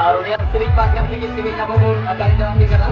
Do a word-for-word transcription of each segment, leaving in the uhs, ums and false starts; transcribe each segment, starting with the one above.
ᱟᱨ ᱩᱱᱤᱭᱟᱜ ᱥᱤᱨᱤᱡ ᱵᱟᱫ ᱠᱟᱛᱮ ᱜᱮ ᱥᱤᱨᱤᱡ ᱟᱵᱚ ᱵᱚᱱ ᱟᱴᱟᱝ ᱫᱟᱨᱟᱢ ᱠᱟᱱᱟ᱾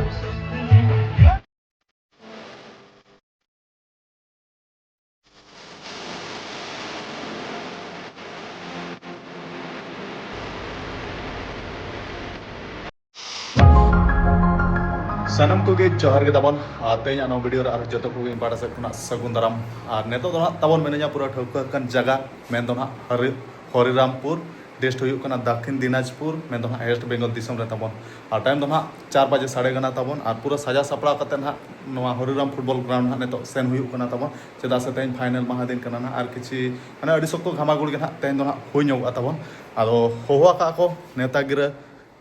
ᱥᱟᱱᱟᱢ ᱠᱚᱜᱮ ᱡᱚᱦᱟᱨ ᱜᱮ ᱛᱟᱵᱚᱱ᱾ ᱟᱨ ᱛᱮᱦᱮᱧᱟᱜ ᱱᱚᱣᱟ ᱵᱷᱤᱰᱤᱭᱳ ᱨᱮ ᱟᱨ ᱡᱚᱛᱚ ᱠᱚᱜᱮ ᱤᱧ ᱯᱟᱦᱴᱟ ᱥᱮᱫ ᱠᱷᱚᱱᱟᱜ ᱥᱟᱹᱜᱩᱱ ᱫᱟᱨᱟᱢ᱾ ᱟᱨ ᱱᱤᱛᱚᱜ ᱫᱚ ᱦᱟᱸᱜ ᱛᱟᱵᱚᱱ ᱢᱤᱱᱟᱹᱧᱟ ᱯᱩᱨᱟᱹ ᱴᱷᱟᱹᱣᱠᱟᱹ ᱟᱠᱟᱱ ᱡᱟᱭᱜᱟ, ᱢᱮᱱᱫᱚ ᱦᱟᱸᱜ ᱦᱚᱨᱤ-, ᱦᱚᱨᱤᱨᱟᱢᱯᱩᱨ, ᱰᱤᱥᱴ ᱦᱩᱭᱩᱜ ᱠᱟᱱᱟ ᱫᱟᱠᱷᱤᱱ ᱫᱤᱱᱟᱡᱽᱯᱩᱨ, ᱢᱮᱱᱫᱚ ᱦᱟᱸᱜ ᱳᱭᱮᱥᱴ ᱵᱮᱝᱜᱚᱞ ᱫᱤᱥᱚᱢ ᱨᱮ ᱛᱟᱵᱚᱱ᱾ ᱟᱨ ᱴᱟᱭᱤᱢ ᱫᱚ ᱦᱟᱸᱜ ᱪᱟᱨ ᱵᱟᱡᱮ ᱥᱟᱰᱮ ᱠᱟᱱᱟ ᱛᱟᱵᱚᱱ᱾ ᱟᱨ ᱯᱩᱨᱟᱹ ᱥᱟᱡᱟᱣ ᱥᱟᱯᱲᱟᱣ ᱠᱟᱛᱮ ᱦᱟᱸᱜ ᱱᱚᱣᱟ ᱦᱚᱨᱤᱨᱟᱢ ᱯᱷᱩᱴᱵᱚᱞ ᱜᱨᱟᱣᱩᱱᱰ ᱦᱟᱸᱜ ᱱᱤᱛᱚᱜ ᱥᱮᱱ ᱦᱩᱭᱩᱜ ᱠᱟᱱᱟ ᱛᱟᱵᱚᱱ, ᱪᱮᱫᱟᱜ ᱥᱮ ᱛᱮᱦᱮᱧ ᱯᱷᱟᱭᱱᱮᱞ ᱢᱟᱦᱟ ᱫᱤᱱ ᱠᱟᱱᱟ ᱦᱟᱸᱜ᱾ ᱟᱨ ᱠᱤᱪᱷᱤ ᱢᱟᱱᱮ ᱟᱹᱰᱤ ᱥᱚᱠᱛᱚ ᱜᱷᱟᱢᱟᱜᱩᱲ ᱜᱮ ᱦᱟᱸᱜ ᱛᱮᱦᱮᱧ ᱫᱚ ᱦᱟᱸᱜ ᱦᱩᱭ ᱧᱚᱜᱚᱜᱼᱟ ᱛᱟᱵᱚᱱ᱾ ᱟᱫᱚ ᱦᱚᱦᱚ ᱟᱠᱟᱫ ᱠᱚ ᱱᱮᱣᱛᱟ ᱜᱤᱨᱟᱹ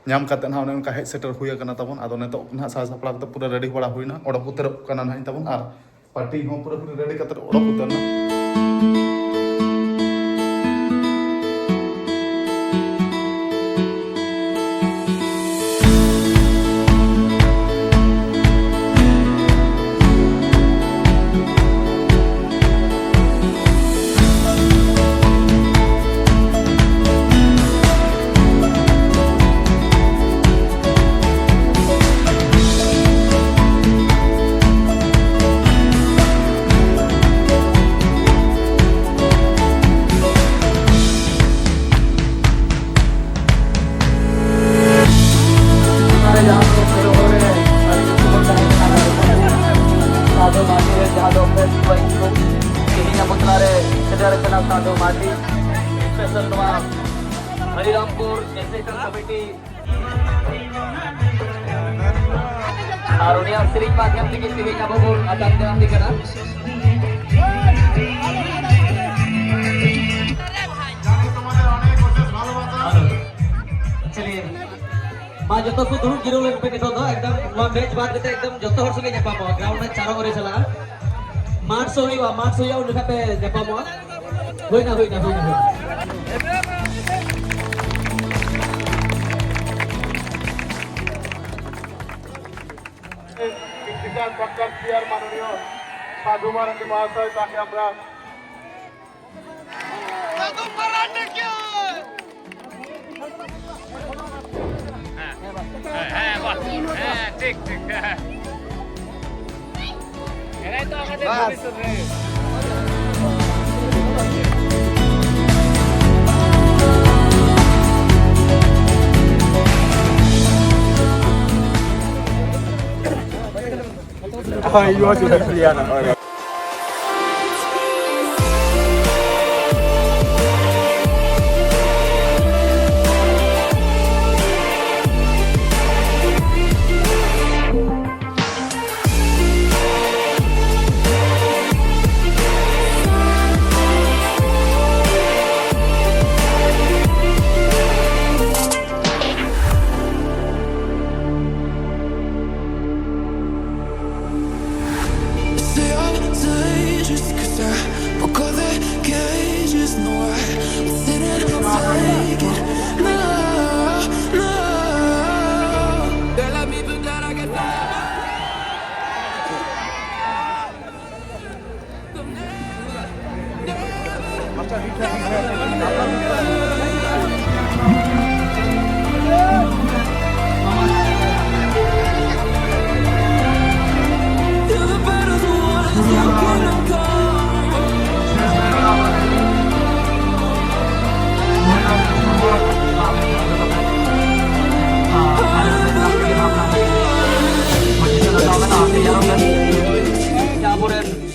ᱧᱟᱢ ᱠᱟᱛᱮ ᱱᱟᱦᱟᱜ ᱚᱱᱮ ᱚᱱᱠᱟ ᱦᱮᱡ ᱥᱮᱴᱮᱨ ᱦᱩᱭ ᱟᱠᱟᱱᱟ ᱛᱟᱵᱚᱱ᱾ ᱟᱫᱚ ᱱᱤᱛᱚᱜ ᱱᱟᱦᱟᱜ ᱥᱟᱡᱽ ᱥᱟᱯᱲᱟᱣ ᱠᱟᱛᱮ ᱯᱩᱨᱟᱹ ᱨᱮᱰᱤ ᱵᱟᱲᱟ ᱦᱩᱭᱱᱟ, ᱚᱰᱚᱠ ᱩᱛᱟᱹᱨᱚᱜ ᱠᱟᱱᱟ ᱱᱟᱦᱟᱜ ᱛᱟᱵᱚᱱ᱾ ᱟᱨ ᱯᱟᱨᱴᱤ ᱦᱚᱸ ᱯᱩᱨᱟᱹᱯᱩᱨᱤ ᱨᱮᱰᱤ ᱠᱟᱛᱮ ᱚᱰᱚᱠ ᱩᱛᱟᱹᱨ ᱱᱟ᱾ ᱥᱟᱫᱷᱩ ᱢᱟᱨᱰᱤ ᱨᱮᱱ ᱡᱟᱦᱟᱸ ᱫᱚ ᱯᱨᱮᱥ ᱠᱞᱟᱵᱽ ᱛᱮᱦᱮᱧ ᱟᱵᱚ ᱛᱟᱞᱟᱨᱮ ᱥᱮᱴᱮᱨ ᱟᱠᱟᱱᱟ ᱥᱟᱫᱷᱩ ᱢᱟᱨᱰᱤ, ᱥᱯᱮᱥᱟᱞ ᱱᱚᱣᱟ ᱦᱚᱨᱤᱨᱟᱢᱯᱩᱨ ᱮᱥᱳᱥᱤᱭᱮᱥᱚᱱ ᱠᱚᱢᱤᱴᱤ᱾ ᱟᱨ ᱩᱱᱤᱭᱟᱜ ᱥᱮᱨᱮᱧ ᱢᱟᱫᱽᱫᱷᱚᱢ ᱛᱮᱜᱮ ᱛᱮᱦᱮᱧ ᱟᱵᱚ ᱵᱚᱱ ᱟᱛᱟᱝ ᱫᱟᱨᱟᱢ ᱠᱟᱱᱟ᱾ ᱪᱚᱞᱤᱭᱮ, ᱢᱟ ᱡᱚᱛᱚ ᱠᱚ ᱫᱩᱲᱩᱵ ᱡᱤᱨᱟᱹᱣ ᱞᱮᱱ ᱯᱮ᱾ ᱱᱤᱛᱚᱜ ᱫᱚ ᱮᱠᱫᱚᱢ ᱱᱚᱣᱟ ᱢᱮᱪ ᱵᱟᱫ ᱠᱟᱛᱮ ᱮᱠᱫᱚᱢ ᱡᱚᱛᱚ ᱦᱚᱲ ᱥᱚᱸᱜᱮ ᱧᱟᱯᱟᱢᱚᱜᱼᱟ, ᱜᱨᱟᱣᱩᱱᱰ ᱨᱮ ᱪᱟᱨᱚ ᱠᱚᱨᱮ ᱪᱟᱞᱟᱜᱼᱟ᱾ ᱢᱟᱴᱷ ᱥᱚ ᱦᱩᱭᱩᱜᱼᱟ, ᱢᱟᱴᱷ ᱥᱚ ᱦᱩᱭᱩᱜᱼᱟ, ᱩᱱ ᱡᱚᱠᱷᱟᱡ ᱯᱮ ᱧᱟᱯᱟᱢᱚᱜᱼᱟ᱾ ᱦᱩᱭᱱᱟ, ᱦᱩᱭᱱᱟ, ᱦᱩᱭᱱᱟ, ᱦᱩᱭᱱᱟ᱾ বিশিষ্ট ডক্টর সিআর মাননীয় সাধু মারান্ডি মহাশয়, তাকে আমরা এরাই তো আমাদের ভবিষ্যৎ রে। ᱟᱵᱚᱨᱮᱱ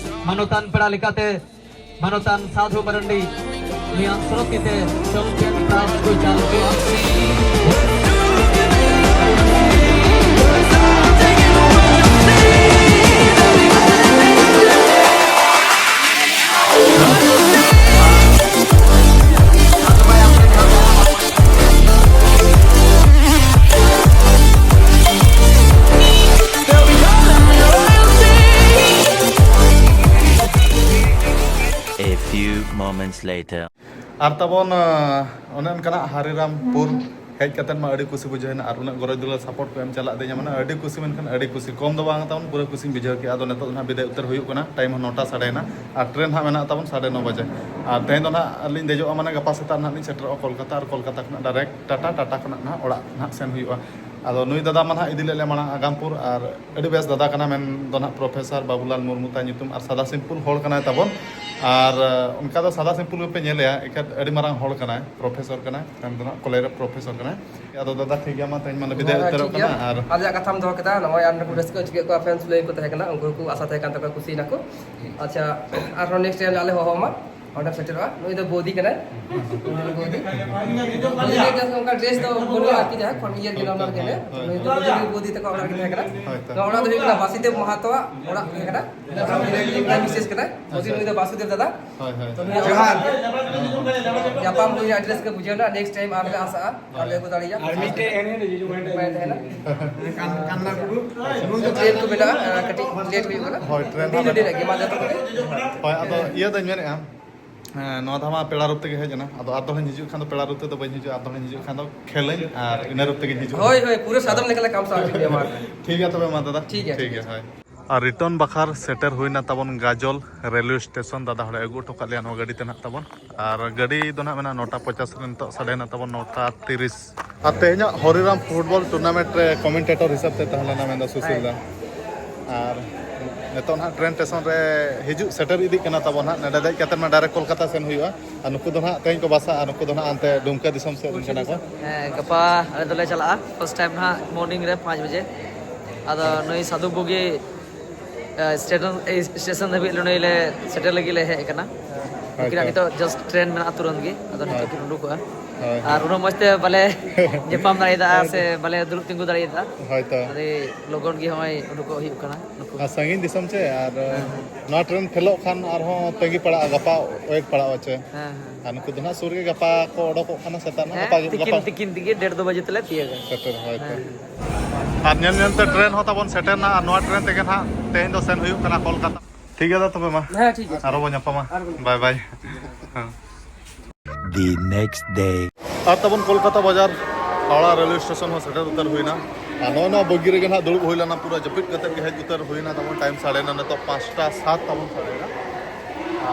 ᱢᱟᱱᱚᱛᱟᱱ ᱯᱮᱲᱟ ᱞᱮᱠᱟᱛᱮ ᱢᱟᱱᱚᱛᱟᱱ ᱥᱟᱫᱷᱩ ᱢᱟᱨᱟᱱᱰᱤ ᱩᱱᱤᱭᱟᱜ ᱥᱨᱚᱛᱤ ᱛᱮ ᱪᱟᱢᱯᱤᱭᱟᱱ ᱯᱨᱟᱭᱤᱡᱽ ᱠᱚ ᱪᱟᱞ ᱠᱮᱫᱟ᱾ A few moments later. ᱟᱨ ᱛᱟᱵᱚᱱ, ᱟᱸ, ᱚᱱᱮ ᱚᱱᱠᱟᱱᱟᱜ ᱦᱟᱨᱤᱨᱟᱢᱯᱩᱨ ᱦᱮᱡ ᱠᱟᱛᱮᱫ ᱢᱟ ᱟᱹᱰᱤ ᱠᱩᱥᱤ ᱵᱩᱡᱷᱟᱹᱣ ᱮᱱᱟ, ᱟᱨ ᱩᱱᱟᱹᱜ ᱜᱚᱨᱚᱡᱽ ᱫᱩᱞᱟᱹᱲ ᱥᱟᱯᱳᱨᱴ ᱠᱚ ᱮᱢ ᱪᱟᱞᱟᱜ ᱫᱤᱧᱟ, ᱢᱟᱱᱮ ᱟᱹᱰᱤ ᱠᱩᱥᱤ, ᱢᱮᱱᱠᱷᱟᱱ ᱟᱹᱰᱤ ᱠᱩᱥᱤ, ᱠᱚᱢ ᱫᱚ ᱵᱟᱝ ᱛᱟᱵᱚᱱ, ᱯᱩᱨᱟᱹ ᱠᱩᱥᱤᱧ ᱵᱩᱡᱷᱟᱹᱣ ᱠᱮᱜᱼᱟ᱾ ᱟᱫᱚ ᱱᱤᱛᱚᱜ ᱫᱚ ᱱᱟᱦᱟᱜ ᱵᱤᱫᱟᱹᱭ ᱩᱛᱟᱹᱨ ᱦᱩᱭᱩᱜ ᱠᱟᱱᱟ, ᱴᱟᱭᱤᱢ ᱦᱚᱸ ᱱᱚᱴᱟ ᱥᱟᱰᱮᱭᱮᱱᱟ, ᱟᱨ ᱴᱨᱮᱱ ᱦᱟᱸᱜ ᱢᱮᱱᱟᱜ ᱛᱟᱵᱚᱱ ᱥᱟᱰᱮ ᱱᱚ ᱵᱟᱡᱮ᱾ ᱟᱨ ᱛᱮᱦᱮᱧ ᱫᱚ ᱱᱟᱦᱟᱜ ᱞᱤᱧ ᱫᱮᱡᱚᱜᱼᱟ, ᱢᱟᱱᱮ ᱜᱟᱯᱟ ᱥᱮᱛᱟᱜ ᱱᱟᱦᱟᱜ ᱞᱤᱧ ᱥᱮᱴᱮᱨᱚᱜᱼᱟ ᱠᱳᱞᱠᱟᱛᱟ, ᱟᱨ ᱠᱳᱞᱠᱟᱛᱟ ᱠᱷᱚᱱᱟᱜ ᱰᱟᱭᱨᱮᱠᱴ ᱴᱟᱴᱟ, ᱴᱟᱴᱟ ᱠᱷᱚᱱᱟᱜ ᱱᱟᱦᱟᱜ ᱚᱲᱟᱜ ᱱᱟᱦᱟᱜ ᱥᱮᱱ ᱦᱩᱭᱩᱜᱼᱟ᱾ ᱟᱫᱚ ᱱᱩᱭ ᱫᱟᱫᱟ ᱢᱟ ᱱᱟᱦᱟᱜ ᱤᱫᱤ ᱞᱮᱫ ᱞᱮ ᱢᱟᱲᱟᱝ ᱟᱜᱟᱢᱯᱩᱨ, ᱟᱨ ᱟᱹᱰᱤ ᱵᱮᱥ ᱫᱟᱫᱟ ᱠᱟᱱᱟ, ᱢᱮᱱ ᱫᱚ ᱱᱟᱦᱟᱜ ᱯᱨᱚᱯᱷᱮᱥᱚᱨ ᱵᱟᱵᱩᱞᱟᱞ ᱢᱩᱨᱢᱩ ᱛᱟᱭ ᱧᱩᱛᱩᱢ, ᱟᱨ ᱥᱟᱫᱟ ᱥᱤᱢᱯᱩᱞ ᱦᱚᱲ ᱠᱟᱱᱟᱭ ᱛᱟᱵᱚᱱ᱾ ᱟᱨ ᱚᱱᱠᱟ ᱫᱚ ᱥᱟᱫᱟ ᱥᱤᱢᱯᱩᱞ ᱜᱮᱯᱮ ᱧᱮᱞᱮᱭᱟ, ᱮᱱᱠᱷᱟᱱ ᱟᱹᱰᱤ ᱢᱟᱨᱟᱝ ᱦᱚᱲ ᱠᱟᱱᱟᱭ, ᱯᱨᱚᱯᱷᱮᱥᱚᱨ ᱠᱟᱱᱟᱭ, ᱢᱮᱱ ᱫᱚ ᱱᱟᱦᱟᱜ ᱠᱚᱞᱮᱡᱽ ᱨᱮ ᱯᱨᱚᱯᱷᱮᱥᱚᱨ ᱠᱟᱱᱟᱭ᱾ ᱟᱫᱚ ᱫᱟᱫᱟ ᱴᱷᱤᱠ ᱜᱮᱭᱟ, ᱢᱟ ᱛᱮᱦᱮᱧ ᱢᱟ ᱵᱤᱫᱟᱹᱭ ᱦᱮᱸ, ᱩᱛᱟᱹᱨᱚᱜ ᱴᱷᱤᱠ ᱜᱮᱭᱟ᱾ ᱠᱟᱱᱟ᱾ ᱟᱨ ᱟᱞᱮᱭᱟᱜ ᱠᱟᱛᱷᱟᱢ ᱫᱚᱦᱚ ᱠᱮᱫᱟ, ᱱᱚᱜᱼᱚᱭ ᱟᱨ ᱱᱩᱠᱩ ᱨᱟᱹᱥᱠᱟᱹ ᱦᱚᱪᱚ ᱠᱮᱫ ᱠᱚᱣᱟ, ᱯᱷᱮᱱᱥ ᱞᱟᱹᱭ ᱠᱚ ᱛᱟᱦᱮᱸ ᱠᱟᱱᱟ, ᱩᱱᱠᱩ ᱦᱚᱸᱠᱚ ᱟᱥᱟ ᱛᱟᱦᱮᱸ ᱠᱟᱱ ᱛᱟᱠᱚᱣᱟ, ᱠᱩᱥᱤᱭᱮᱱᱟ ᱠᱚ᱾ ᱟᱪᱪᱷᱟ, ᱟᱨᱦᱚᱸ ᱱᱮᱠᱥᱴ ᱴᱟᱭᱤᱢ ᱟᱞᱮ ᱦᱚᱦᱚ ᱟᱢᱟ, ᱚᱸᱰᱮᱢ ᱥᱮᱴᱮᱨᱚᱜᱼᱟ᱾ ᱱᱩᱭ ᱫᱚ ᱵᱳᱫᱤ ᱠᱟᱱᱟᱭ, ᱱᱩᱭ ᱫᱚ ᱵᱳᱫᱤ᱾ ᱵᱳᱫᱤ ᱞᱟᱹᱜᱤᱫ ᱫᱚ ᱚᱱᱠᱟ ᱰᱨᱮᱥ ᱫᱚ ᱵᱟᱹᱱᱩᱜᱼᱟ ᱟᱨᱠᱤ, ᱡᱟᱦᱟᱸ ᱠᱷᱚᱱ ᱤᱭᱟᱹ ᱜᱮ ᱱᱚᱨᱢᱟᱞ ᱜᱮ᱾ ᱦᱳᱭ᱾ ᱱᱩᱭ ᱫᱚ ᱵᱳᱫᱤ, ᱵᱳᱫᱤ ᱛᱟᱠᱚ ᱚᱲᱟᱜ ᱨᱮᱜᱮ ᱛᱟᱦᱮᱸ ᱠᱟᱱᱟ᱾ ᱦᱳᱭ ᱛᱚ᱾ ᱱᱚᱣᱟ ᱚᱲᱟᱜ ᱫᱚ ᱦᱩᱭᱩᱜ ᱠᱟᱱᱟ ᱵᱟᱥᱩᱫᱮᱵ ᱢᱟᱦᱟᱛᱚᱣᱟᱜ ᱚᱲᱟᱜ ᱛᱟᱦᱮᱸ ᱠᱟᱱᱟ᱾ ᱵᱳᱫᱤ, ᱟᱪᱪᱷᱟ, ᱱᱩᱭ ᱫᱚ ᱵᱟᱥᱩᱫᱮᱵ ᱫᱟᱫᱟ᱾ ᱦᱳᱭ, ᱦᱳᱭ᱾ ᱛᱚ ᱱᱩᱭ ᱡᱚᱦᱟᱨ᱾ ᱧᱟᱯᱟᱢ ᱦᱩᱭ ᱟᱹᱰᱤ ᱨᱟᱹᱥᱠᱟᱹ ᱵᱩᱡᱷᱟᱹᱣ ᱮᱱᱟ᱾ ᱱᱮᱠᱥᱴ ᱴᱟᱭᱤᱢ ᱟᱨᱞᱮ ᱟᱥᱟᱜᱼᱟ, ᱟᱨᱞᱮ ᱟᱹᱜᱩ ᱫᱟᱲᱮᱭᱟᱜᱼᱟ᱾ ᱟᱨ ᱢᱤᱫᱴᱮᱡ ᱮᱱᱮᱡ ᱨᱮ ᱦᱤᱡᱩᱜ ᱢᱮ᱾ ᱵᱟᱭ ᱛᱟᱦᱮᱱᱟ᱾ ᱠᱟᱱ-, ᱠᱟᱱᱱᱟ ᱴᱩᱰᱩ᱾ ᱴᱨᱮᱱ ᱠᱚ ᱢᱮᱱᱟᱜᱼᱟ, ᱠᱟᱹᱴᱤᱡ ᱞᱮᱴ ᱦᱩᱭᱩᱜ ᱠᱟᱱᱟ᱾ ᱦᱳᱭ, ᱴᱨᱮᱱ ᱫᱤᱱ ᱦᱟᱸᱜ ᱟᱹᱰᱤ ᱨᱮᱜᱮ, ᱢᱟ ᱡᱚᱛᱚ ᱠᱚᱜᱮ᱾ ᱦᱳᱭ, ᱟᱫᱚ ᱤᱭᱟᱹ ᱫᱚᱧ ᱢᱮᱱᱮᱫᱼᱟ, ᱦᱮᱸ, ᱱᱚᱣᱟ ᱫᱷᱟᱣ ᱢᱟ ᱯᱮᱲᱟ ᱨᱩᱯ ᱛᱮᱜᱮ ᱦᱮᱡ ᱮᱱᱟ, ᱟᱫᱚ ᱟᱨ ᱫᱚᱲᱦᱟᱧ ᱦᱤᱡᱩᱜ ᱠᱷᱟᱱ ᱫᱚ ᱯᱮᱲᱟ ᱨᱩᱯ ᱛᱮᱫᱚ ᱵᱟᱹᱧ ᱦᱤᱡᱩᱜᱼᱟ, ᱟᱨ ᱫᱚᱲᱦᱟᱧ ᱦᱤᱡᱩᱜ ᱠᱷᱟᱱ ᱫᱚ ᱠᱷᱮᱞᱟᱹᱧ ᱟᱨ ᱤᱱᱟᱹ ᱨᱩᱯ ᱛᱮᱜᱮᱧ ᱦᱤᱡᱩᱜᱼᱟ᱾ ᱦᱳᱭ, ᱦᱳᱭ, ᱯᱩᱨᱟᱹ ᱥᱟᱫᱚᱢ ᱞᱮᱠᱟ ᱞᱮ ᱠᱟᱢᱥᱟᱣ ᱦᱚᱪᱚ ᱯᱮᱭᱟ, ᱢᱟ᱾ ᱴᱷᱤᱠ ᱜᱮᱭᱟ ᱛᱚᱵᱮ ᱢᱟ ᱫᱟᱫᱟ᱾ ᱴᱷᱤᱠ ᱜᱮᱭᱟ, ᱴᱷᱤᱠ ᱴᱷᱤᱠ ᱜᱮᱭᱟ, ᱜᱮᱭᱟ᱾ ᱦᱳᱭ᱾ ᱟᱨ ᱨᱤᱴᱟᱨᱱ ᱵᱟᱠᱷᱨᱟ ᱥᱮᱴᱮᱨ ᱦᱩᱭᱱᱟ ᱛᱟᱵᱚᱱ ᱜᱟᱡᱚᱞ ᱨᱮᱞᱣᱮ ᱥᱴᱮᱥᱚᱱ, ᱫᱟᱫᱟ ᱦᱚᱲᱮ ᱟᱹᱜᱩ ᱦᱚᱴᱚ ᱠᱟᱜ ᱞᱮᱭᱟ ᱱᱚᱣᱟ ᱜᱟᱹᱰᱤ ᱛᱮ ᱱᱟᱦᱟᱜ ᱛᱟᱵᱚᱱ᱾ ᱟᱨ ᱜᱟᱹᱰᱤ ᱫᱚ ᱱᱟᱦᱟᱜ ᱢᱮᱱᱟᱜᱼᱟ ᱱᱚᱴᱟ ᱯᱚᱪᱟᱥ ᱨᱮ, ᱱᱤᱛᱚᱜ ᱥᱟᱰᱮᱭᱮᱱᱟ ᱛᱟᱵᱚᱱ ᱱᱚᱴᱟ ᱛᱤᱨᱤᱥ᱾ ᱟᱨ ᱛᱮᱦᱮᱧᱟᱜ ᱦᱚᱨᱤᱨᱟᱢ ᱯᱷᱩᱴᱵᱚᱞ ᱴᱩᱨᱱᱟᱢᱮᱱᱴ ᱨᱮ ᱠᱚᱢᱮᱱᱴᱮᱴᱚᱨ ᱦᱤᱥᱟᱹᱵ ᱛᱮ ᱛᱟᱦᱮᱸ ᱞᱮᱱᱟ ᱢᱮᱱᱫᱚ ᱥᱩᱥᱤᱞ ᱫᱟ᱾ ᱟᱨ ᱱᱤᱛᱚᱜ ᱱᱟᱦᱟᱜ ᱴᱨᱮᱱ ᱥᱴᱮᱥᱚᱱ ᱨᱮ ᱦᱤᱡᱩᱜ ᱥᱮᱴᱮᱨ ᱤᱫᱤᱜ ᱠᱟᱱᱟ ᱛᱟᱵᱚᱱ ᱦᱟᱸᱜ, ᱱᱚᱰᱮ ᱫᱮᱡ ᱠᱟᱛᱮ ᱢᱟ ᱰᱟᱭᱨᱮᱠᱴ ᱠᱳᱞᱠᱟᱛᱟ ᱥᱮᱱ ᱦᱩᱭᱩᱜᱼᱟ᱾ ᱟᱨ ᱱᱩᱠᱩ ᱫᱚ ᱱᱟᱦᱟᱜ ᱛᱮᱦᱮᱧ ᱠᱚ ᱵᱟᱥᱟᱜᱼᱟ, ᱱᱩᱠᱩ ᱫᱚ ᱱᱟᱦᱟᱜ ᱦᱟᱱᱛᱮ ᱰᱩᱢᱠᱟ ᱫᱤᱥᱚᱢ ᱥᱮᱫ ᱨᱮᱱ ᱠᱟᱱᱟ ᱠᱚ᱾ ᱦᱮᱸ, ᱜᱟᱯᱟ ᱟᱞᱮ ᱫᱚᱞᱮ ᱪᱟᱞᱟᱜᱼᱟ, ᱯᱷᱟᱥᱴ ᱴᱟᱭᱤᱢ ᱱᱟᱦᱟᱜ ᱢᱚᱨᱱᱤᱝ ᱨᱮ ᱯᱟᱸᱪ ᱵᱟᱡᱮ᱾ ᱟᱫᱚ ᱱᱩᱭ ᱥᱟᱫᱷᱩ ᱵᱩᱜᱤ ᱮ, ᱥᱴᱮᱰᱚᱱ-, ᱮ, ᱥᱴᱮᱥᱚᱱ ᱫᱷᱟᱹᱵᱤᱡ ᱱᱚᱰᱮ ᱞᱮ ᱥᱮᱴᱮᱨ ᱞᱟᱹᱜᱤᱫ ᱞᱮ ᱦᱮᱡ ᱟᱠᱟᱱᱟ᱾ ᱦᱳᱭ ᱱᱩᱠᱤᱱᱟᱜ ᱛᱚ᱾ ᱱᱤᱛᱚᱜ ᱡᱟᱥᱴ ᱴᱨᱮᱱ ᱢᱮᱱᱟᱜᱼᱟ ᱛᱩᱨᱟᱹᱱᱛ ᱜᱮ, ᱟᱫᱚ ᱱᱤᱛᱚᱜ ᱦᱳᱭ᱾ ᱠᱤᱱ ᱩᱰᱩᱠᱚᱜᱼᱟ᱾ ᱦᱳᱭ᱾ ᱟᱨ ᱩᱱᱟᱹᱜ ᱢᱚᱡᱽ ᱛᱮ ᱵᱟᱞᱮ ᱧᱟᱯᱟᱢ ᱫᱟᱲᱮᱭᱟᱫᱟ ᱦᱳᱭ ᱥᱮ ᱛᱚ᱾ ᱵᱟᱞᱮ ᱫᱩᱲᱩᱵ ᱛᱤᱸᱜᱩ ᱫᱟᱲᱮᱭᱟᱫᱟ᱾ ᱦᱳᱭ ᱛᱚ᱾ ᱟᱹᱰᱤ ᱞᱚᱜᱚᱱ ᱜᱮ ᱦᱚᱸᱜᱼᱚᱭ ᱩᱰᱩᱠᱚᱜ ᱦᱩᱭᱩᱜ ᱠᱟᱱᱟ ᱱᱩᱠᱩ᱾ ᱟᱨ ᱥᱟᱺᱜᱤᱧ ᱫᱤᱥᱚᱢ ᱪᱮ, ᱟᱨ ᱦᱮᱸ, ᱦᱮᱸ᱾ ᱱᱚᱣᱟ ᱴᱨᱮᱱ ᱯᱷᱮᱞᱚᱜ ᱠᱷᱟᱱ ᱟᱨᱦᱚᱸ ᱛᱟᱺᱜᱤ ᱯᱟᱲᱟᱜᱼᱟ, ᱜᱟᱯᱟ ᱣᱮᱴ ᱯᱟᱲᱟᱜᱼᱟ ᱪᱮ᱾ ᱦᱮᱸ, ᱦᱮᱸ᱾ ᱟᱨ ᱱᱩᱠᱩ ᱫᱚ ᱱᱟᱦᱟᱜ ᱥᱩᱨ ᱜᱮ, ᱜᱟᱯᱟ ᱠᱚ ᱚᱰᱚᱠᱚᱜ ᱠᱟᱱᱟ ᱥᱮᱛᱟᱜ ᱱᱟᱦᱟᱜ, ᱦᱮᱸ, ᱜᱟᱯᱟ ᱜᱮ, ᱛᱤᱠᱤᱱ, ᱜᱟᱯᱟ᱾ ᱛᱤᱠᱤᱱ ᱛᱮᱜᱮ ᱰᱮᱲ ᱫᱩ ᱵᱟᱡᱮ ᱛᱮᱞᱮ ᱛᱤᱭᱟᱹᱜᱟ᱾ ᱥᱮᱴᱮᱨ, ᱦᱳᱭ ᱛᱚ᱾ ᱦᱮᱸ, ᱦᱮᱸ᱾ ᱟᱨ ᱧᱮᱞ ᱧᱮᱞ ᱛᱮ ᱴᱨᱮᱱ ᱦᱚᱸ ᱛᱟᱵᱚᱱ ᱥᱮᱴᱮᱨ ᱱᱟ, ᱟᱨ ᱱᱚᱣᱟ ᱴᱨᱮᱱ ᱛᱮᱜᱮ ᱱᱟᱦᱟᱜ ᱛᱮᱦᱮᱧ ᱫᱚ ᱥᱮᱱ ᱦᱩᱭᱩᱜ ᱠᱟᱱᱟ ᱠᱳᱞᱠᱟᱛᱟ᱾ ᱴᱷᱤᱠ ᱜᱮᱭᱟ ᱫᱟ ᱛᱚᱵᱮ ᱢᱟ᱾ ᱦᱮᱸ, ᱴᱷᱤᱠ ᱜᱮᱭᱟ᱾ ᱟᱨᱚ ᱵᱚᱱ ᱧᱟᱯᱟᱢᱟ᱾ ᱟᱨ ᱵᱚᱱ ᱵᱟᱭ ᱵᱟᱭ᱾ ᱦᱮᱸ᱾ The next day. ᱟᱨ ᱛᱟᱵᱚᱱ ᱠᱳᱞᱠᱟᱛᱟ ᱵᱟᱡᱟᱨ ᱦᱟᱣᱲᱟ ᱨᱮᱞᱣᱮ ᱥᱴᱮᱥᱚᱱ ᱦᱚᱸ ᱥᱮᱴᱮᱨ ᱩᱛᱟᱹᱨ ᱦᱩᱭᱱᱟ᱾ ᱟᱨ ᱱᱚᱜᱼᱚᱭ ᱱᱚᱣᱟ ᱵᱚᱜᱤ ᱨᱮᱜᱮ ᱱᱟᱦᱟᱜ ᱫᱩᱲᱩᱵ ᱦᱩᱭ ᱞᱮᱱᱟ, ᱯᱩᱨᱟᱹ ᱡᱟᱹᱯᱤᱫ ᱠᱟᱛᱮᱫ ᱜᱮ ᱦᱮᱡ ᱩᱛᱟᱹᱨ ᱦᱩᱭᱱᱟ᱾ ᱛᱟᱵᱚᱱ ᱴᱟᱭᱤᱢ ᱥᱟᱲᱮ ᱱᱚ, ᱱᱤᱛᱚᱜ ᱯᱟᱸᱪᱴᱟ ᱥᱟᱛ ᱛᱟᱵᱚᱱ ᱥᱟᱲᱮᱭᱮᱱᱟ᱾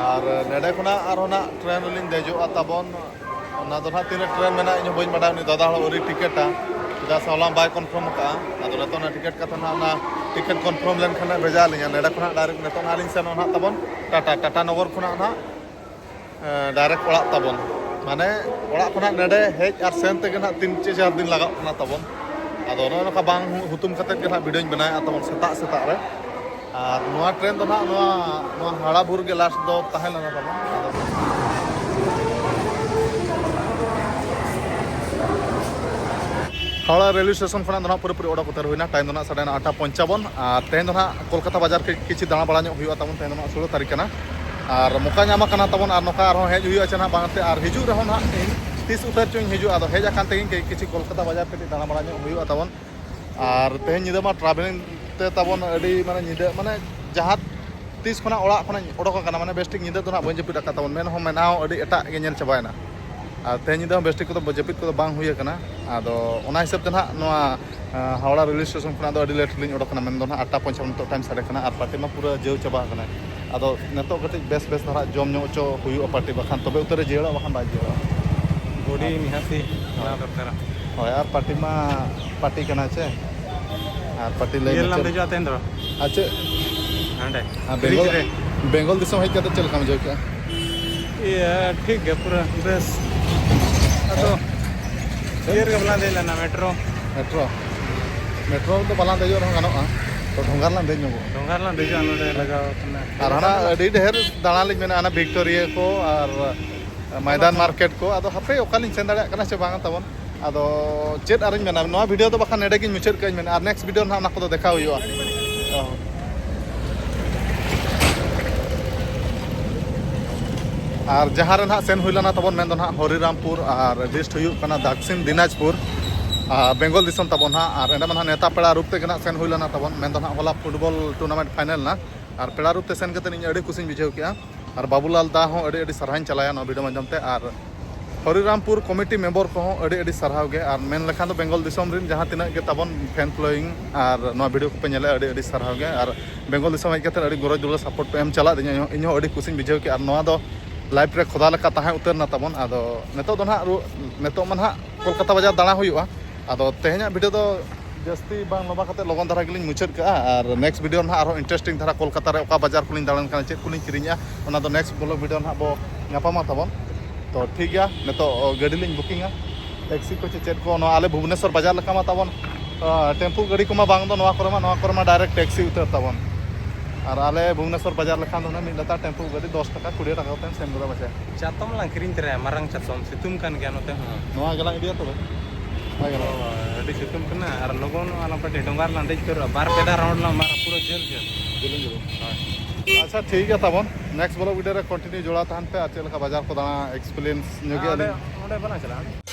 ᱟᱨ ᱱᱚᱰᱮ ᱠᱷᱚᱱᱟᱜ ᱟᱨᱦᱚᱸ ᱱᱟᱜ ᱴᱨᱮᱱ ᱨᱮᱞᱤᱧ ᱫᱮᱡᱚᱜᱼᱟ ᱛᱟᱵᱚᱱ᱾ ᱚᱱᱟ ᱫᱚ ᱱᱟᱦᱟᱜ ᱛᱤᱱᱟᱹᱜ ᱴᱨᱮᱱ ᱢᱮᱱᱟᱜᱼᱟ, ᱤᱧ ᱦᱚᱸ ᱵᱟᱹᱧ ᱵᱟᱰᱟᱭᱟ, ᱩᱱᱤ ᱫᱟᱫᱟ ᱦᱚᱲ ᱟᱹᱣᱨᱤ ᱴᱤᱠᱤᱴᱟ᱾ ᱡᱟ ᱥᱟᱣᱞᱟ ᱵᱟᱭ ᱠᱚᱱᱯᱷᱟᱨᱢ ᱟᱠᱟᱫᱼᱟ᱾ ᱟᱫᱚ ᱱᱤᱛᱚᱜ ᱚᱱᱟ ᱴᱤᱠᱤᱴ ᱠᱟᱛᱷᱟ ᱱᱟᱦᱟᱜ, ᱚᱱᱟ ᱴᱤᱠᱤᱴ ᱠᱚᱱᱯᱷᱟᱨᱢ ᱞᱮᱱᱠᱷᱟᱱ ᱱᱟᱦᱟᱜ ᱵᱷᱮᱡᱟ ᱟᱹᱞᱤᱧᱟ᱾ ᱱᱚᱸᱰᱮ ᱠᱷᱚᱱᱟᱜ ᱰᱟᱭᱨᱮᱠᱴ ᱱᱤᱛᱚᱜ ᱱᱟᱦᱟᱜ ᱞᱤᱧ ᱥᱮᱱᱚᱜᱼᱟ ᱱᱟᱦᱟᱜ ᱛᱟᱵᱚᱱ ᱴᱟᱴᱟ, ᱴᱟᱴᱟ ᱱᱚᱜᱚᱨ ᱠᱷᱚᱱᱟᱜ ᱱᱟᱦᱟᱜ ᱰᱟᱭᱨᱮᱠᱴ ᱚᱲᱟᱜ ᱛᱟᱵᱚᱱ᱾ ᱢᱟᱱᱮ ᱚᱲᱟᱜ ᱠᱷᱚᱱᱟᱜ ᱱᱚᱸᱰᱮ ᱦᱮᱡ ᱟᱨ ᱥᱮᱱ ᱛᱮᱜᱮ ᱱᱟᱦᱟᱜ ᱛᱤᱱ ᱪᱮ ᱪᱟᱨ ᱫᱤᱱ ᱞᱟᱜᱟᱜ ᱠᱟᱱᱟ ᱛᱟᱵᱚᱱ᱾ ᱟᱫᱚ ᱱᱚᱜᱼᱚ ᱱᱚᱝᱠᱟ ᱵᱟᱝ ᱦᱩᱛᱩᱢ ᱠᱟᱛᱮᱫ ᱜᱮ ᱱᱟᱦᱟᱜ ᱵᱷᱤᱰᱤᱭᱳᱧ ᱵᱮᱱᱟᱣᱮᱫᱼᱟ ᱛᱟᱵᱚᱱ ᱥᱮᱛᱟᱜ ᱥᱮᱛᱟᱜ ᱨᱮ᱾ ᱟᱨ ᱱᱚᱣᱟ ᱴᱨᱮᱱ ᱫᱚ ᱱᱟᱦᱟᱜ ᱱᱚᱣᱟ, ᱱᱚᱣᱟ ᱦᱟᱣᱲᱟ ᱵᱷᱳᱨ ᱜᱮ ᱞᱟᱥᱴ ᱫᱚ ᱛᱟᱦᱮᱸ ᱞᱮᱱᱟ ᱛᱟᱵᱚᱱ᱾ ᱟᱫᱚ ᱦᱟᱣᱲᱟ ᱨᱮᱞᱣᱮ ᱥᱴᱮᱥᱚᱱ ᱠᱷᱚᱱᱟᱜ ᱫᱚ ᱱᱟᱦᱟᱜ ᱯᱩᱨᱟᱹᱯᱩᱨᱤ ᱚᱰᱚᱠ ᱩᱛᱟᱹᱨ ᱦᱩᱭᱱᱟ᱾ ᱴᱟᱭᱤᱢ ᱫᱚ ᱱᱟᱦᱟᱜ ᱥᱟᱰᱮ ᱮᱱᱟ ᱟᱴᱴᱟ ᱯᱚᱧᱪᱟᱵᱚᱱ᱾ ᱟᱨ ᱛᱮᱦᱮᱧ ᱫᱚ ᱱᱟᱦᱟᱜ ᱠᱳᱞᱠᱟᱛᱟ ᱵᱟᱡᱟᱨ ᱠᱤ-, ᱠᱤᱪᱷᱤ ᱫᱟᱬᱟ ᱵᱟᱲᱟ ᱧᱚᱜ ᱦᱩᱭᱩᱜᱼᱟ ᱛᱟᱵᱚᱱ᱾ ᱛᱮᱦᱮᱧ ᱫᱚ ᱱᱟᱦᱟᱜ ᱥᱳᱞᱳ ᱛᱟᱹᱨᱤᱠᱷ ᱠᱟᱱᱟ᱾ ᱟᱨ ᱢᱚᱠᱟ ᱧᱟᱢ ᱟᱠᱟᱱᱟ ᱛᱟᱵᱚᱱ, ᱟᱨ ᱱᱚᱝᱠᱟ ᱟᱨᱦᱚᱸ ᱦᱮᱡ ᱦᱩᱭᱩᱜᱼᱟ ᱪᱮ ᱱᱟᱦᱟᱜ ᱵᱟᱝᱛᱮ, ᱟᱨ ᱦᱤᱡᱩᱜ ᱨᱮᱦᱚᱸ ᱱᱟᱦᱟᱜ ᱤᱧ ᱛᱤᱥ ᱩᱛᱟᱹᱨ ᱪᱚᱧ ᱦᱤᱡᱩᱜᱼᱟ᱾ ᱟᱫᱚ ᱦᱮᱡ ᱟᱠᱟᱱ ᱛᱮᱜᱮ ᱠᱤ-, ᱠᱤᱪᱷᱤ ᱠᱳᱞᱠᱟᱛᱟ ᱵᱟᱡᱟᱨ ᱠᱟᱹᱴᱤᱡ ᱫᱟᱬᱟ ᱵᱟᱲᱟ ᱧᱚᱜ ᱦᱩᱭᱩᱜᱼᱟ ᱛᱟᱵᱚᱱ᱾ ᱟᱨ ᱛᱮᱦᱮᱧ ᱧᱤᱫᱟᱹ ᱢᱟ ᱴᱨᱟᱵᱷᱮᱞᱤᱝ ᱛᱮ ᱛᱟᱵᱚᱱ ᱟᱹᱰᱤ ᱢᱟᱱᱮ ᱧᱤᱫᱟᱹ ᱢᱟᱱᱮ ᱡᱟᱦᱟᱸ ᱛᱤᱥ ᱠᱷᱚᱱᱟᱜ ᱚᱲᱟᱜ ᱠᱷᱚᱱᱟᱜ ᱤᱧ ᱚᱰᱚᱠ ᱟᱠᱟᱱᱟ, ᱢᱟᱱᱮ ᱵᱮᱥ ᱴᱷᱤᱠ ᱧᱤᱫᱟᱹ ᱫᱚ ᱱᱟᱦᱟᱜ ᱵᱟᱹᱧ ᱡᱟᱹᱯᱤᱫ ᱟᱠᱟᱫ ᱛᱟᱵᱚᱱ, ᱢᱮᱱ ᱦᱚᱸ ᱢᱮᱱᱟᱣ ᱟᱹᱰᱤ ᱮᱴᱟᱜ ᱜᱮ ᱧᱮᱞ ᱪᱟᱵᱟᱭᱮᱱᱟ᱾ ᱟᱨ ᱛᱮᱦᱮᱧ ᱧᱤᱫᱟᱹ ᱦᱚᱸ ᱵᱮᱥ ᱴᱷᱤᱠ ᱠᱚᱫᱚ ᱡᱟᱹᱯᱤᱫ ᱠᱚᱫᱚ ᱵᱟᱝ ᱦᱩᱭ ᱟᱠᱟᱱᱟ᱾ ᱟᱫᱚ ᱚᱱᱟ ᱦᱤᱥᱟᱹᱵ ᱛᱮ ᱱᱟᱦᱟᱜ ᱱᱚᱣᱟ, ᱟᱸ, ᱦᱟᱣᱲᱟ ᱨᱮᱞᱣᱮ ᱥᱴᱮᱥᱚᱱ ᱠᱷᱚᱱᱟᱜ ᱫᱚ ᱟᱹᱰᱤ ᱞᱮᱴ ᱨᱮᱞᱤᱧ ᱚᱰᱚᱠ ᱮᱱᱟ, ᱢᱮᱱᱫᱚ ᱱᱟᱦᱟᱜ ᱟᱴᱴᱟ ᱯᱚᱧᱪᱟᱵᱚᱱ ᱱᱤᱛᱚᱜ ᱴᱟᱭᱤᱢ ᱥᱟᱰᱮ ᱠᱟᱱᱟ, ᱟᱨ ᱯᱟᱨᱴᱤ ᱢᱟ ᱯᱩᱨᱟᱹ ᱡᱟᱹᱣ ᱪᱟᱵᱟ ᱟᱠᱟᱱᱟ᱾ ᱟᱫᱚ ᱱᱤᱛᱚᱜ ᱠᱟᱹᱴᱤᱡ ᱵᱮᱥ ᱵᱮᱥ ᱫᱷᱟᱨᱟ ᱡᱚᱢ ᱧᱚᱜ ᱦᱚᱪᱚ ᱦᱩᱭᱩᱜᱼᱟ ᱯᱟᱨᱴᱤ, ᱵᱟᱠᱷᱟᱱ ᱛᱚᱵᱮ ᱩᱛᱟᱹᱨ ᱨᱮ ᱡᱤᱭᱟᱹᱲᱚᱜᱼᱟ, ᱵᱟᱠᱷᱟᱱ ᱵᱟᱭ ᱡᱤᱭᱟᱹᱲᱚᱜᱼᱟ᱾ ᱵᱚᱰᱤ ᱱᱤᱦᱟᱹᱛᱤ ᱵᱮᱱᱟᱣ ᱫᱚᱨᱠᱟᱨᱟ᱾ ᱦᱳᱭ, ᱟᱨ ᱯᱟᱨᱴᱤ ᱢᱟ ᱯᱟᱨᱴᱤ ᱠᱟᱱᱟ ᱪᱮ, ᱟᱨ ᱯᱟᱨᱴᱤ ᱞᱟᱹᱭ ᱤᱭᱟᱹ ᱨᱮᱞᱟᱝ ᱢᱩᱪᱟᱹᱫ᱾ ᱫᱮᱡᱚᱜᱼᱟ ᱛᱮᱦᱮᱧ ᱫᱚ᱾ ᱟᱨ ᱪᱮᱫ? ᱦᱟᱸᱰᱮ, ᱟᱨ ᱵᱨᱤᱡᱽ ᱵᱮᱝᱜᱚᱞ, ᱨᱮ᱾ ᱵᱮᱝᱜᱚᱞ ᱫᱤᱥᱚᱢ ᱦᱮᱡ ᱠᱟᱛᱮ ᱪᱮᱫ ᱞᱮᱠᱟᱢ ᱵᱩᱡᱷᱟᱹᱣ ᱠᱮᱜᱼᱟ? ᱤᱭᱟᱹ, ᱴᱷᱤᱠ ᱜᱮ, ᱯᱩᱨᱟᱹ ᱵᱮᱥ᱾ ᱟᱫᱚ ᱦᱮᱸ? ᱤᱭᱟᱹ ᱨᱮᱜᱮ ᱵᱟᱞᱟᱝ ᱫᱮᱡ ᱞᱮᱱᱟ, ᱢᱮᱴᱨᱳ᱾ ᱢᱮᱴᱨᱳ? ᱢᱮᱴᱨᱳ ᱨᱮᱫᱚ ᱵᱟᱞᱟᱝ ᱫᱮᱡᱚᱜ ᱨᱮᱦᱚᱸ ᱜᱟᱱᱚᱜᱼᱟ, ᱛᱚ ᱰᱷᱚᱸᱜᱟ ᱨᱮᱞᱟᱝ ᱫᱮᱡ ᱧᱚᱜᱚᱜᱼᱟ᱾ ᱰᱷᱚᱸᱜᱟ ᱨᱮᱞᱟᱝ ᱫᱮᱡᱚᱜᱼᱟ, ᱱᱚᱰᱮ ᱞᱟᱜᱟᱣ ᱠᱟᱱᱟ᱾ ᱟᱨ ᱦᱟᱱᱟ ᱟᱹᱰᱤ ᱰᱷᱮᱨ ᱫᱟᱬᱟᱱ ᱞᱤᱧ ᱢᱮᱱᱟ, ᱦᱟᱱᱟ ᱵᱷᱤᱠᱴᱳᱨᱤᱭᱟ ᱠᱚ ᱟᱨ ᱢᱟᱭᱫᱟᱱ ᱢᱟᱨᱠᱮᱴ ᱠᱚ᱾ ᱟᱫᱚ ᱦᱟᱯᱮ ᱚᱠᱟᱞᱤᱧ ᱥᱮᱱ ᱫᱟᱲᱮᱭᱟᱜ ᱠᱟᱱᱟ ᱥᱮ ᱵᱟᱝᱟ ᱛᱟᱵᱚᱱ᱾ ᱟᱫᱚ ᱪᱮᱫ ᱟᱨᱤᱧ ᱢᱮᱱᱟ, ᱱᱚᱣᱟ ᱵᱷᱤᱰᱤᱭᱳ ᱫᱚ ᱵᱟᱠᱷᱟᱱ ᱱᱚᱰᱮ ᱜᱤᱧ ᱢᱩᱪᱟᱹᱫ ᱠᱟᱜᱼᱟᱧ ᱢᱮᱱᱟ, ᱟᱨ ᱱᱮᱠᱥᱴ ᱵᱷᱤᱰᱤᱭᱳ ᱱᱟᱦᱟᱜ ᱚᱱᱟ ᱠᱚᱫᱚ ᱫᱮᱠᱷᱟᱣ ᱦᱩᱭᱩᱜᱼᱟ᱾ ᱚ᱾ ᱟᱨ ᱡᱟᱦᱟᱸ ᱨᱮ ᱱᱟᱦᱟᱜ ᱥᱮᱱ ᱦᱩᱭ ᱞᱮᱱᱟ ᱛᱟᱵᱚᱱ, ᱢᱮᱱᱫᱚ ᱱᱟᱦᱟᱜ ᱦᱚᱨᱤᱨᱟᱢᱯᱩᱨ ᱟᱨ ᱰᱤᱥᱴ ᱦᱩᱭᱩᱜ ᱠᱟᱱᱟ ᱫᱟᱠᱥᱤᱱ ᱫᱤᱱᱟᱡᱽᱯᱩᱨ, ᱟᱨ ᱵᱮᱝᱜᱚᱞ ᱫᱤᱥᱚᱢ ᱛᱟᱵᱚᱱ ᱦᱟᱸᱜ᱾ ᱟᱨ ᱮᱸᱰᱮ ᱢᱟ ᱱᱟᱦᱟᱜ ᱱᱮᱣᱛᱟ ᱯᱮᱲᱟ ᱨᱩᱯ ᱛᱮᱜᱮ ᱱᱟᱦᱟᱜ ᱥᱮᱱ ᱦᱩᱭ ᱞᱮᱱᱟ ᱛᱟᱵᱚᱱ, ᱢᱮᱱᱫᱚ ᱱᱟᱦᱟᱜ ᱦᱚᱞᱟ ᱯᱷᱩᱴᱵᱚᱞ ᱴᱩᱨᱱᱟᱢᱮᱱᱴ ᱯᱷᱟᱭᱱᱮᱞ ᱮᱱᱟ᱾ ᱟᱨ ᱯᱮᱲᱟ ᱨᱩᱯ ᱛᱮ ᱥᱮᱱ ᱠᱟᱛᱮ ᱤᱧ ᱟᱹᱰᱤ ᱠᱩᱥᱤᱧ ᱵᱩᱡᱷᱟᱹᱣ ᱠᱮᱜᱼᱟ᱾ ᱟᱨ ᱵᱟᱵᱩᱞᱟᱞ ᱫᱟ ᱦᱚᱸ ᱟᱹᱰᱤ ᱟᱹᱰᱤ ᱥᱟᱨᱦᱟᱣᱤᱧ ᱪᱟᱞᱟᱭᱟ ᱱᱚᱣᱟ ᱵᱷᱤᱰᱤᱭᱳ ᱢᱟᱫᱽᱫᱷᱚᱢ ᱛᱮ᱾ ᱟᱨ ᱦᱚᱨᱤᱨᱟᱢᱯᱩᱨ ᱠᱚᱢᱤᱴᱤ ᱢᱮᱢᱵᱚᱨ ᱠᱚᱦᱚᱸ ᱟᱹᱰᱤ ᱟᱹᱰᱤ ᱥᱟᱨᱦᱟᱣ ᱜᱮ᱾ ᱟᱨ ᱢᱮᱱ ᱞᱮᱠᱷᱟᱱ ᱫᱚ ᱵᱮᱝᱜᱚᱞ ᱫᱤᱥᱚᱢ ᱨᱮᱱ ᱡᱟᱦᱟᱸ ᱛᱤᱱᱟᱹᱜ ᱜᱮ ᱛᱟᱵᱚᱱ ᱯᱷᱮᱱ ᱯᱷᱞᱳᱭᱤᱝ ᱟᱨ ᱱᱚᱣᱟ ᱵᱷᱤᱰᱤᱭᱳ ᱠᱚᱯᱮ ᱧᱮᱞᱮᱫᱼᱟ, ᱟᱹᱰᱤ ᱟᱹᱰᱤ ᱥᱟᱨᱦᱟᱣ ᱜᱮ᱾ ᱟᱨ ᱵᱮᱝᱜᱚᱞ ᱫᱤᱥᱚᱢ ᱦᱮᱡ ᱠᱟᱛᱮ ᱟᱹᱰᱤ ᱜᱚᱨᱚᱡᱽ ᱫᱩᱞᱟᱹᱲ ᱥᱟᱯᱳᱨᱴ ᱯᱮ ᱮᱢ ᱪᱟᱞᱟᱜ ᱫᱤᱧᱟ, ᱤᱧ ᱦᱚᱸ ᱟᱹᱰᱤ ᱠᱩᱥᱤᱧ ᱵᱩᱡᱷᱟᱹᱣ ᱠᱮᱜᱼᱟ᱾ ᱟᱨ ᱱᱚᱣᱟ ᱫᱚ ᱞᱟᱭᱤᱯᱷ ᱨᱮ ᱠᱷᱚᱫᱟ ᱞᱮᱠᱟ ᱛᱟᱦᱮᱸ ᱩᱛᱟᱹᱨ ᱱᱟ ᱛᱟᱵᱚᱱ᱾ ᱟᱫᱚ ᱱᱤᱛᱚᱜ ᱫᱚ ᱱᱟᱦᱟᱜ ᱨᱩ-, ᱱᱤᱛᱚᱜ ᱢᱟ ᱱᱟᱦᱟᱜ ᱠᱳᱞᱠᱟᱛᱟ ᱵᱟᱡᱟᱨ ᱫᱟᱬᱟ ᱦᱩᱭᱩᱜᱼᱟ᱾ ᱟᱫᱚ ᱛᱮᱦᱮᱧᱟᱜ ᱵᱷᱤᱰᱤᱭᱳ ᱫᱚ ᱡᱟᱹᱥᱛᱤ ᱵᱟᱝ ᱞᱚᱢᱵᱟ ᱠᱟᱛᱮ ᱞᱚᱜᱚᱱ ᱫᱷᱟᱨᱟ ᱜᱮᱞᱤᱧ ᱢᱩᱪᱟᱹᱫ ᱠᱟᱜᱼᱟ᱾ ᱟᱨ ᱱᱮᱠᱥᱴ ᱵᱷᱤᱰᱤᱭᱳ ᱱᱟᱦᱟᱜ ᱟᱨᱦᱚᱸ ᱤᱱᱴᱟᱨᱮᱥᱴᱤᱝ ᱫᱷᱟᱨᱟ ᱠᱳᱞᱠᱟᱛᱟ ᱨᱮ ᱚᱠᱟ ᱵᱟᱡᱟᱨ ᱠᱚᱞᱤᱧ ᱫᱟᱬᱟᱱ ᱠᱟᱱᱟ, ᱪᱮᱫ ᱠᱚᱞᱤᱧ ᱠᱤᱨᱤᱧᱮᱜᱼᱟ, ᱚᱱᱟ ᱫᱚ ᱱᱮᱠᱥᱴ ᱵᱞᱚᱜ ᱵᱷᱤᱰᱤᱭᱳ ᱱᱟᱦᱟᱜ ᱵᱚ ᱧᱟᱯᱟᱢᱟ ᱛᱟᱵᱚᱱ᱾ ᱛᱚ ᱴᱷᱤᱠ ᱜᱮᱭᱟ, ᱱᱤᱛᱚᱜ ᱜᱟᱹᱰᱤ ᱞᱤᱧ ᱵᱩᱠᱤᱝᱟ᱾ ᱴᱮᱠᱥᱤ ᱠᱚ ᱪᱮᱫ ᱪᱮᱫ ᱠᱚ, ᱱᱚᱣᱟ ᱟᱞᱮ ᱵᱷᱩᱵᱽᱱᱮᱥᱚᱨ ᱵᱟᱡᱟᱨ ᱞᱮᱠᱟ ᱢᱟ ᱛᱟᱵᱚᱱ, ᱟᱸ, ᱴᱮᱢᱯᱩ ᱜᱟᱹᱰᱤ ᱠᱚᱢᱟ ᱵᱟᱝ ᱫᱚ ᱱᱚᱣᱟ ᱠᱚᱨᱮ ᱢᱟ, ᱱᱚᱣᱟ ᱠᱚᱨᱮ ᱢᱟ ᱰᱟᱭᱨᱮᱠᱴ ᱴᱮᱠᱥᱤ ᱩᱛᱟᱹᱨ ᱛᱟᱵᱚᱱ᱾ ᱟᱨ ᱟᱞᱮ ᱵᱷᱩᱵᱽᱱᱮᱥᱚᱨ ᱵᱟᱡᱟᱨ ᱞᱮᱠᱷᱟᱱ ᱫᱚ ᱦᱩᱱᱟᱹᱝ ᱢᱤᱫ ᱞᱟᱛᱟᱨ ᱴᱮᱢᱯᱩ ᱜᱟᱹᱰᱤ ᱫᱚᱥ ᱴᱟᱠᱟ, ᱠᱩᱲᱤ ᱴᱟᱠᱟ ᱠᱟᱛᱮᱢ ᱥᱮᱱ ᱜᱚᱫᱚᱜᱼᱟ ᱯᱟᱪᱮ᱾ ᱪᱟᱛᱚᱢ ᱞᱟᱝ ᱠᱤᱨᱤᱧ ᱛᱚᱨᱟᱭᱟ, ᱢᱟᱨᱟᱝ ᱪᱟᱛᱚᱢ, ᱥᱤᱛᱩᱝ ᱠᱟᱱ ᱜᱮᱭᱟ ᱱᱚᱛᱮ ᱦᱚᱸ᱾ ᱱᱚᱣᱟ ᱜᱮᱞᱟᱝ ᱤᱫᱤᱭᱟ ᱛᱚᱵᱮ᱾ ᱵᱟᱭ ᱜᱟᱱᱚᱜᱼᱟ᱾ ᱦᱳᱭ, ᱟᱹᱰᱤ ᱥᱤᱛᱩᱝ ᱠᱟᱱᱟ ᱟᱨ ᱞᱚᱜᱚᱱ ᱟᱞᱚ ᱯᱟᱪᱮ ᱰᱚᱸᱜᱟ ᱨᱮᱞᱟᱝ ᱫᱮᱡ ᱩᱛᱟᱹᱨᱚᱜᱼᱟ, ᱵᱟᱨ ᱯᱮ ᱫᱷᱟᱣ ᱨᱟᱣᱩᱱᱰ ᱞᱟᱝ ᱢᱟᱨᱟ, ᱯᱩᱨᱟᱹ ᱡᱷᱟᱹᱞ ᱡᱷᱟᱹᱞ᱾ ᱡᱮᱞᱮᱧ ᱡᱮᱞᱮᱧ᱾ ᱦᱳᱭ᱾ ᱟᱪᱪᱷᱟ, ᱴᱷᱤᱠ ᱜᱮᱭᱟ ᱛᱟᱵᱚᱱ, ᱱᱮᱠᱥᱴ ᱵᱞᱚᱜ ᱵᱷᱤᱰᱤᱭᱳ ᱨᱮ ᱠᱚᱱᱴᱤᱱᱤᱭᱩ ᱡᱚᱲᱟᱣ ᱛᱟᱦᱮᱱ ᱯᱮ ᱟᱨ ᱪᱮᱫ ᱞᱮᱠᱟ ᱵᱟᱡᱟᱨ ᱠᱚ ᱫᱟᱬᱟ ᱮᱠᱥᱯᱤᱨᱤᱭᱮᱱᱥ ᱧᱚᱜᱮᱜᱼᱟ ᱚᱸᱰᱮ, ᱞᱤᱧ᱾ ᱚᱸᱰᱮ ᱵᱟᱞᱟᱝ ᱪᱟᱞᱟᱜᱼᱟ᱾